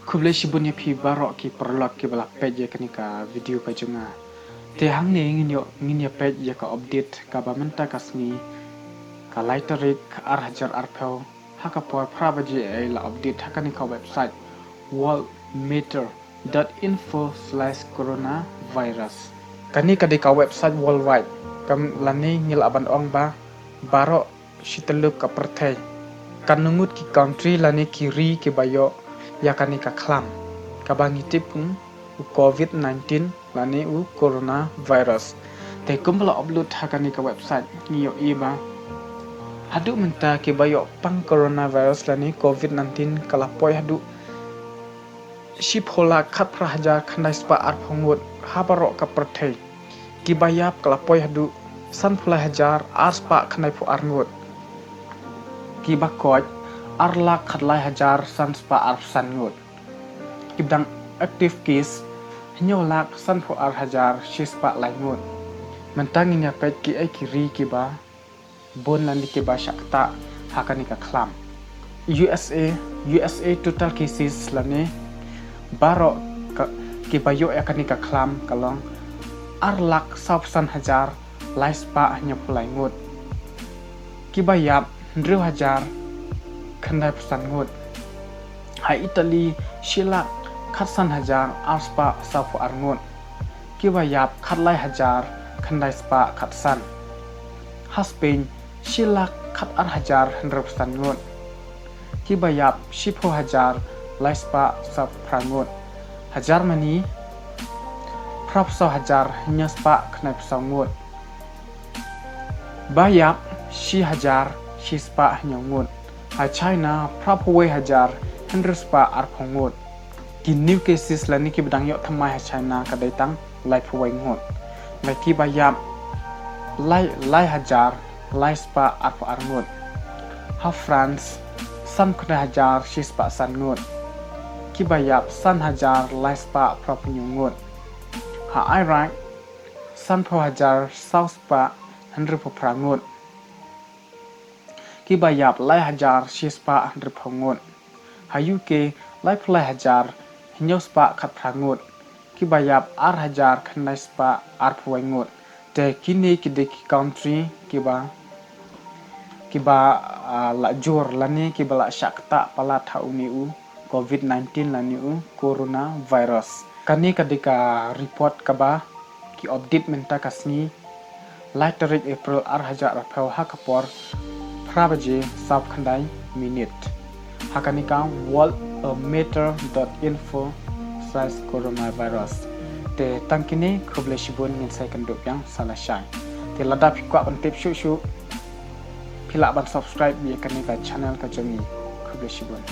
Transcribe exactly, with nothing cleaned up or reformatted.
Khublei shibun ïa phi baroh ki paralok kiba la peit ïa kane ka video ka jong nga. Te hangne ngin ïoh, ngin ïa peit ïa ka update kaba mynta ka sngi, ka lai tarik ar hajar arphew, ha ka por phra baje ei la update ha kane ka website world meter dot info slash coronavirus. Kane ka dei ka website worldwide, kam lane ngi lah ban ong ba baroh shi tyllup ka pyrthei. Katno ngut ki country lane ki ri kiba ïoh ïa kane ka khlam kaba ngi tip kum u covid nineteen lane u coronavirus. Te kumba la upload ha kane ka website ngi ïohi ba haduh mynta kiba ïoh pang coronavirus lane covid nineteen ka la poi haduh shiphew lak khatphra hajar khyndai spah arphew ngut ha baroh ka pyrthei. Kiba ïap ka la poi haduh sanphew lai hajar ar spah khyndaiphew ar ngut. Kiba koit ar lak khatlai hajar san spah arphew san ngut. Kiba dang active case hynñiew lak sanphew ar hajar shi spah lai ngut. Mynta ngin ïa peit kiei ki ri kiba bun lane kiba shah ktah ha kane ka khlam. U S A, U S A total cases lane baroh ka, kiba ïoh ïa kane ka khlam ka long ar lak sawphew san hajar lai spah hynñiewphew lai ngut. Kiba ïap hynriew hajar khyndaiphew san ngut. Ha Italy shi lak khatsan hajar ar spah sawphew ar ngut. Kiba ïap khatlai hajar khyndai spah khatsan. Ha Spain shi lak khatar hajar hynriewphew san ngut. Kiba ïap shiphew hajar lai spah sawphew phra ngut. Ha Germany phraphew saw hajar hynñiew spah khyndaiphew saw ngut. Ba ïap shi hajar shi spah hynñiew ngut. Ha China phraphew wei hajar hynriew spah arphew ngut. Ki new cases lane kiba dang ïoh thymmai ha China ka dei tang laiphew wei ngut. Lane kiba ïap lai, lai hajar lai spah arphew ar ngut. Ha France sanphew khyndai hajar shi spah san ngut. Kiba ïap san hajar lai spah phraphew hynñiew ngut. Ha Iraq sanphew hajar saw spah hynriewphew phra ngut. Kiba ïap lai hajar shi spah hynriewphew ngut. Ha U K laiphew lai hajar hynñiew spah khatphra ngut. Kiba ïap ar hajar khyndai spah arphew wei ngut. Te kine ki dei ki country kiba, kiba, ah, la jur lane kiba la shah ktah palat ha une u covid nineteen lane u coronavirus. Kane ka dei ka report kaba ki update mynta ka sngi lai tarik April ar hajar arphew ha ka por phra baje sawphew khyndai minit ha kane ka world meter dot info slash coronavirus. Te tang kine, khublei shibun, ngin sa ïakynduh biang sa lashai. Te lada phi kwah ban tip shuh shuh, phi lah ban subscribe ïa kane ka channel ka jong ngi. Khublei shibun.